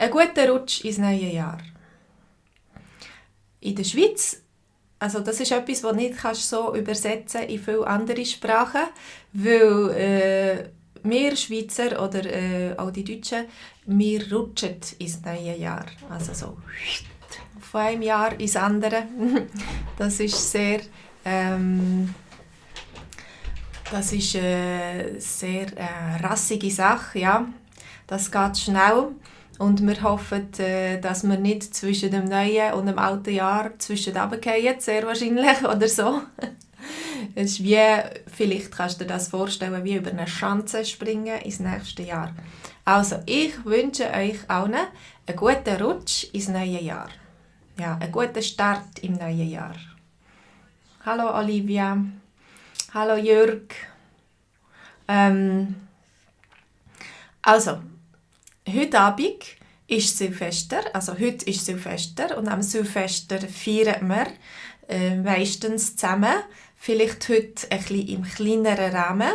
Ein guter Rutsch ins neue Jahr. In der Schweiz, also das ist etwas, das nicht so übersetzen in viele andere Sprachen, weil wir Schweizer oder auch die Deutschen, wir rutschen ins neue Jahr. Also so von einem Jahr ins andere. Das ist sehr sehr rassige Sache, ja. Das geht schnell und wir hoffen, dass wir nicht zwischen dem neuen und dem alten Jahr zwischendurchfallen, sehr wahrscheinlich, oder so. Es ist wie, vielleicht kannst du dir das vorstellen, wie über eine Schanze springen ins nächste Jahr. Also, ich wünsche euch allen einen guten Rutsch ins neue Jahr. Ja, einen guten Start im neuen Jahr. Hallo Olivia. Hallo Jörg. Also, heute Abend ist Silvester, also heute ist Silvester und am Silvester feiern wir meistens zusammen, vielleicht heute ein bisschen im kleineren Rahmen.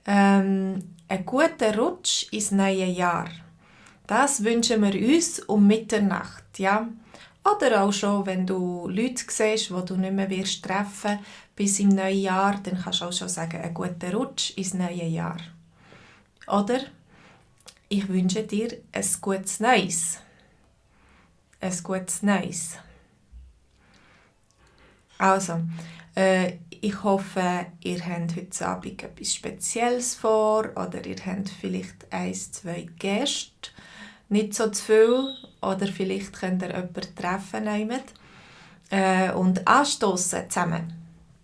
Einen guten Rutsch ins neue Jahr. Das wünschen wir uns um Mitternacht, ja. Oder auch schon, wenn du Leute siehst, die du nicht mehr wirst treffen bis im neuen Jahr, dann kannst du auch schon sagen, einen guten Rutsch ins neue Jahr. Oder ich wünsche dir ein gutes Neues. Ein gutes Neues. Also, ich hoffe, ihr habt heute Abend etwas Spezielles vor oder ihr habt vielleicht 1, 2 Gäste. Nicht so zu viel. Oder vielleicht könnt ihr jemanden treffen und anstoßen zusammen.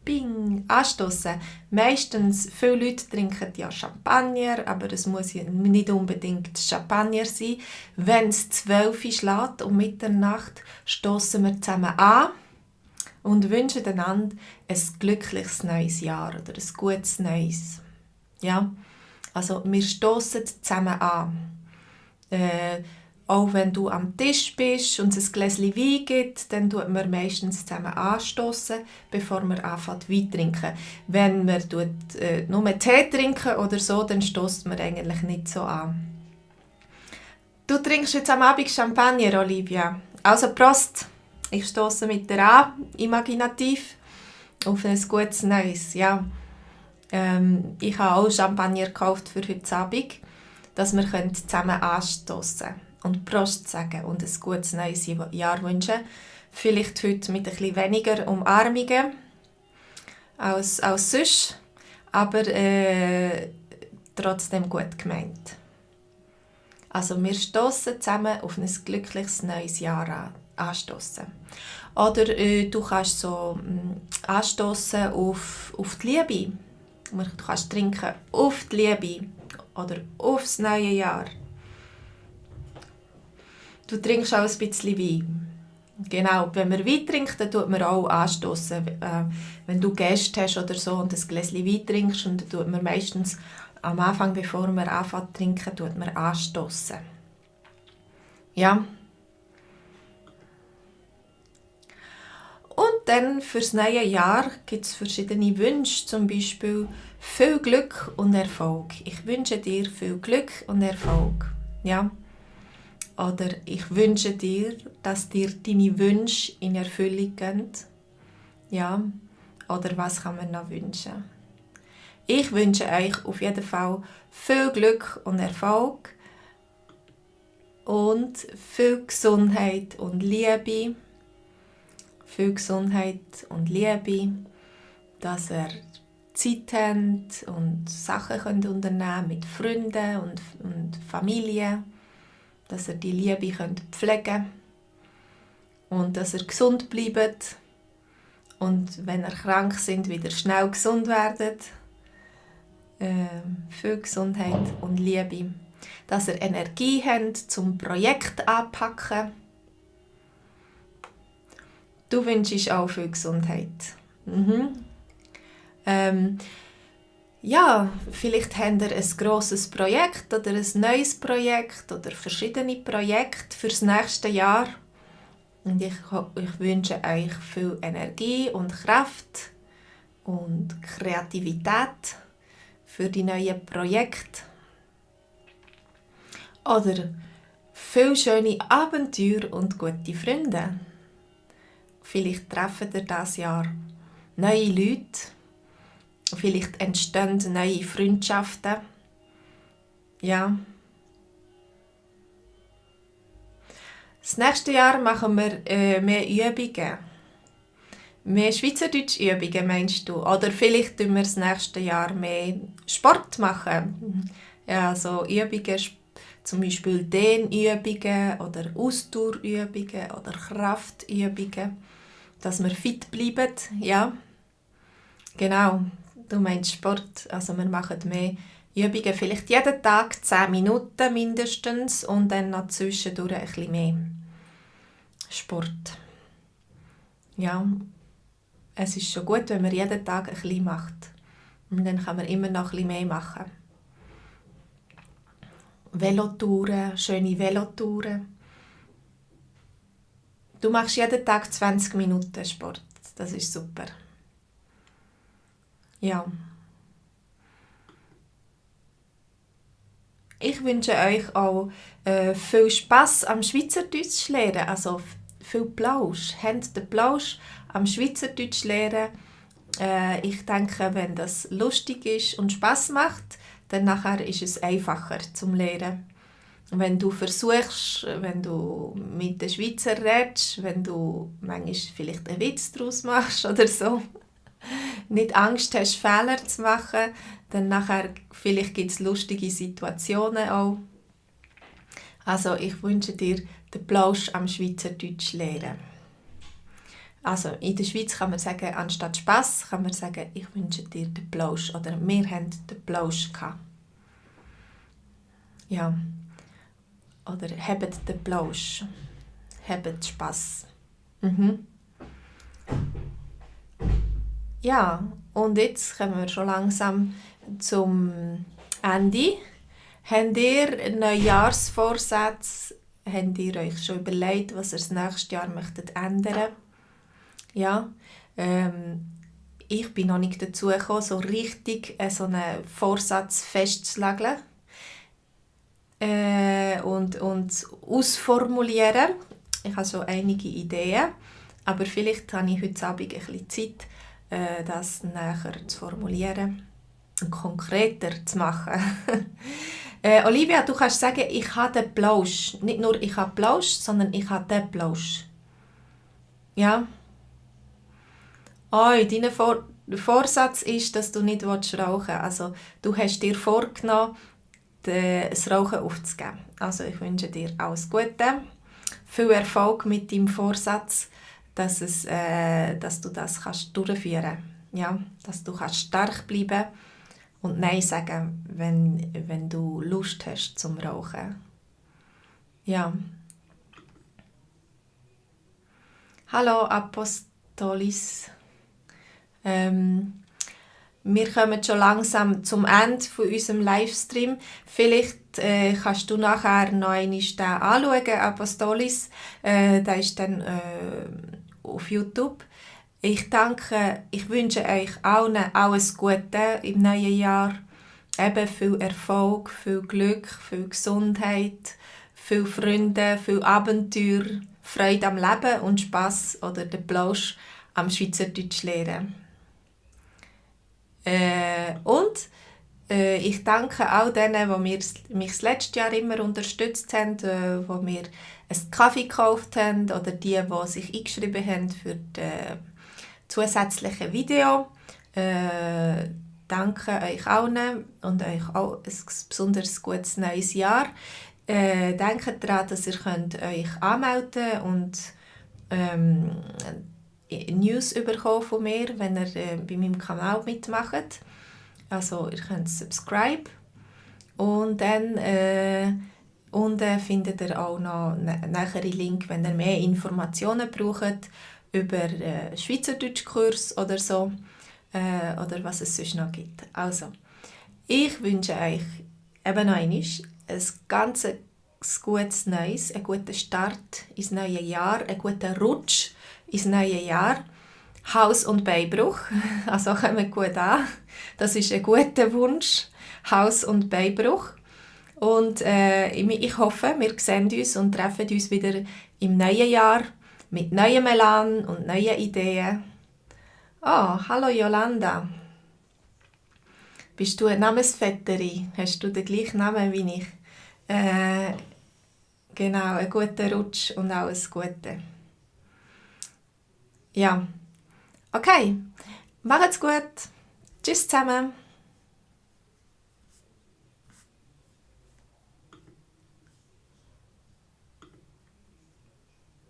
Bing, anstoßen. Meistens, viele Leute trinken ja Champagner, aber es muss ja nicht unbedingt Champagner sein. Wenn es 12 Uhr schlägt um Mitternacht, stoßen wir zusammen an und wünschen einander ein glückliches neues Jahr oder ein gutes Neues. Ja? Also wir stoßen zusammen an. Auch wenn du am Tisch bist und es ein Gläschen Wein gibt, dann tut man meistens zusammen anstoßen, bevor man anfängt Wein zu trinken. Wenn man nur Tee trinken oder so, dann stößt man eigentlich nicht so an. Du trinkst jetzt am Abend Champagner, Olivia. Also Prost! Ich stoße mit dir an, imaginativ, auf ein gutes Neues. Ja. Ich habe auch Champagner gekauft für heute Abend, dass wir zusammen anstoßen können. Und Prost sagen und ein gutes neues Jahr wünschen. Vielleicht heute mit ein bisschen weniger Umarmungen als sonst, aber trotzdem gut gemeint. Also wir stoßen zusammen auf ein glückliches neues Jahr anstoßen. Oder du kannst so anstoßen auf die Liebe. Du kannst trinken auf die Liebe oder aufs neue Jahr. Du trinkst auch ein bisschen Wein. Genau, wenn wir Wein trinken, dann tut man auch anstoßen. Wenn du Gäste hast oder so und ein Gläschen Wein trinkst, und dann tut man meistens am Anfang, bevor man anfängt zu trinken, tut man anstoßen. Ja. Und dann fürs neue Jahr gibt es verschiedene Wünsche, zum Beispiel viel Glück und Erfolg. Ich wünsche dir viel Glück und Erfolg. Ja. Oder ich wünsche dir, dass dir deine Wünsche in Erfüllung gehen. Ja. Oder was kann man noch wünschen? Ich wünsche euch auf jeden Fall viel Glück und Erfolg und viel Gesundheit und Liebe. Viel Gesundheit und Liebe, dass ihr Zeit habt und Sachen könnt unternehmen mit Freunden und Familie, dass ihr die Liebe könnt pflegen und dass ihr gesund bleibt und wenn ihr krank seid, wieder schnell gesund werdet. Viel Gesundheit und Liebe, dass ihr Energie habt zum Projekt anpacken. Du wünschst auch viel Gesundheit. Ja, vielleicht habt ihr ein grosses Projekt oder ein neues Projekt oder verschiedene Projekte für das nächste Jahr. Und ich wünsche euch viel Energie und Kraft und Kreativität für die neuen Projekte. Oder viele schöne Abenteuer und gute Freunde. Vielleicht treffen ihr dieses Jahr neue Leute. Vielleicht entstehen neue Freundschaften. Ja. Das nächste Jahr machen wir mehr Übungen. Mehr Schweizerdeutsch-Übungen, meinst du? Oder vielleicht tun wir das nächste Jahr mehr Sport machen. Ja, so Übungen, zum Beispiel Dehnübungen oder Ausdauerübungen oder Kraftübungen, dass wir fit bleiben. Ja, genau. Du meinst Sport. Also wir machen mehr Übungen, vielleicht jeden Tag 10 Minuten mindestens und dann noch zwischendurch ein bisschen mehr Sport. Ja, es ist schon gut, wenn man jeden Tag ein bisschen macht. Und dann kann man immer noch ein bisschen mehr machen. Velotouren, schöne Velotouren. Du machst jeden Tag 20 Minuten Sport. Das ist super. Ja. Ich wünsche euch auch viel Spass am Schweizerdeutsch lernen, also viel Plausch. Habt den Plausch am Schweizerdeutsch lernen. Ich denke, wenn das lustig ist und Spass macht, dann nachher ist es einfacher zum Lernen. Wenn du versuchst, wenn du mit den Schweizer redest, wenn du manchmal vielleicht einen Witz daraus machst oder so, nicht Angst hast, Fehler zu machen, dann nachher vielleicht gibt es lustige Situationen auch. Also ich wünsche dir den Plausch am Schweizerdeutsch lernen. Also in der Schweiz kann man sagen, anstatt Spass kann man sagen, ich wünsche dir den Plausch oder wir haben den Plausch gehabt. Ja. Oder habt den Plausch. Habt Spass. Mhm. Ja, und jetzt kommen wir schon langsam zum Ende. Habt ihr Neujahrsvorsätze? Habt ihr euch schon überlegt, was ihr das nächste Jahr möchtet ändern? Ja, ich bin noch nicht dazu gekommen, so richtig so einen Vorsatz festzulegen und ausformulieren. Ich habe schon einige Ideen, aber vielleicht habe ich heute Abend ein bisschen Zeit, das näher zu formulieren und konkreter zu machen. Olivia, du kannst sagen, ich habe den Plausch. Nicht nur ich habe Plausch, sondern ich habe den Plausch. Ja. Dein Vorsatz ist, dass du nicht rauchen willst. Also, du hast dir vorgenommen, das Rauchen aufzugeben. Also, ich wünsche dir alles Gute. Viel Erfolg mit deinem Vorsatz, dass du das kannst durchführen kannst. Ja, dass du kannst stark bleiben und Nein sagen, wenn du Lust hast zum Rauchen. Ja. Hallo Apostolis. Wir kommen schon langsam zum Ende von unserem Livestream. Vielleicht kannst du nachher noch einmal den anschauen, Apostolis. Der ist dann auf YouTube. Ich wünsche euch allen alles Gute im neuen Jahr. Eben viel Erfolg, viel Glück, viel Gesundheit, viel Freunde, viel Abenteuer, Freude am Leben und Spass oder den Plausch am Schweizerdeutsch lernen. Ich danke all denen, die mich das letzte Jahr immer unterstützt haben, die mir einen Kaffee gekauft haben oder die sich eingeschrieben haben für das zusätzliche Video. Danke euch allen und euch auch ein besonders gutes neues Jahr. Denkt daran, dass ihr könnt euch anmelden und News bekommen von mir, wenn ihr bei meinem Kanal mitmacht. Also ihr könnt subscribe und dann unten findet ihr auch noch einen näheren Link, wenn ihr mehr Informationen braucht über Schweizerdeutschkurs oder so oder was es sonst noch gibt. Also, ich wünsche euch eben noch einmal ein ganz gutes Neues, einen guten Start ins neue Jahr, einen guten Rutsch ins neue Jahr. Haus- und Beinbruch, also kommen gut an. Das ist ein guter Wunsch. Haus- und Beinbruch. Und ich hoffe, wir sehen uns und treffen uns wieder im neuen Jahr mit neuem Elan und neuen Ideen. Oh, hallo Yolanda. Bist du eine Namensvetterin? Hast du den gleichen Namen wie ich? Genau, einen guten Rutsch und alles Gute. Ja, okay. Macht's gut. Tschüss zusammen.